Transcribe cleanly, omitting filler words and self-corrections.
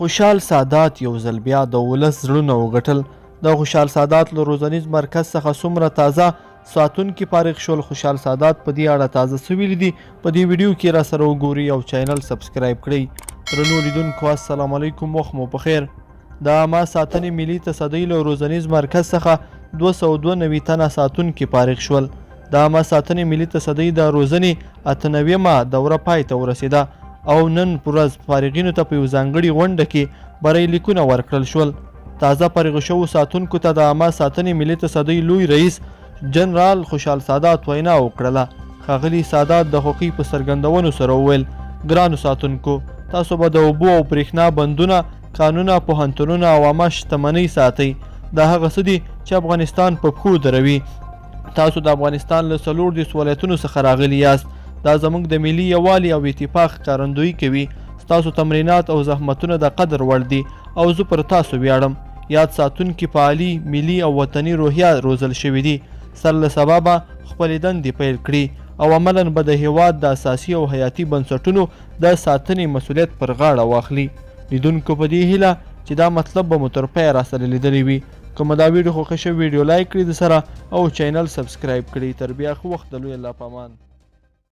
خوشحال سادات یو ځل بیا د ولس زړونه وګټل. د خوشحال سادات له روزنیز مرکز څخه څومره تازه ساتونکي فارغ شول؟ خوشحال سادات په دې اړه تازه څه ویلي دي؟ په دې ویډیو کې راسره وګورئ او چینل سبسکرایب کړئ. درنو لیدونکو السلام علیکم، وخت مو پخیر. د عامه ساتنې ملي تصدۍ له روزنیز مرکز څخه 292 تنه ساتونکي فارغ شول. د عامه ساتنې ملي تصدۍ د روزنې 98مه دوره پای ته ورسېده او نن ورځ فارغینو ته په یو ځانګړي غونډه کې بری لیکونه ورکړل شول. تازه فارغ شوو ساتونکو ته د عامه ساتنې ملي تصدۍ لوی رئیس جنرال خوشحال سادات وینا وکړله. ښاغلي سادات د خوښۍ په څرګندونو سره وویل، ګرانو ساتونکو، تاسو به د اوبو او برېښنا بندونه، کانونه، پوهنتونونه او عامه شتمنۍ ساتئ. دا هغه څه دي چې افغانستان په پښو دروي. تاسو د افغانستان له 34 ولایتونو څخه راغلي یاست. دا زموږ د ملي یووالي او اتفاق ښکارندویي کوي. ستاسو تمرینات او زحمتونه د قدر وړ دي او زه پر تاسو ویاړم. یاد ساتونکي په عالي ملي او وطني روحیه روزل شوي دي. سر له سبا به خپلې دندې پیل کړي او عملاً به د هېواد د اساسي او حیاتي بنسټونو د ساتنې مسؤلیت پر غاړه واخلي. لیدونکو په دې هیله چې دا مطلب به مو تر پایه راسره لیدلی وي. که مو دا ویډیو خوښه شوې، ویډیو لایک کړئ د سره او چینل سبسکرایب کړئ. تر بیا ښه وخت، د لوی الله په امان.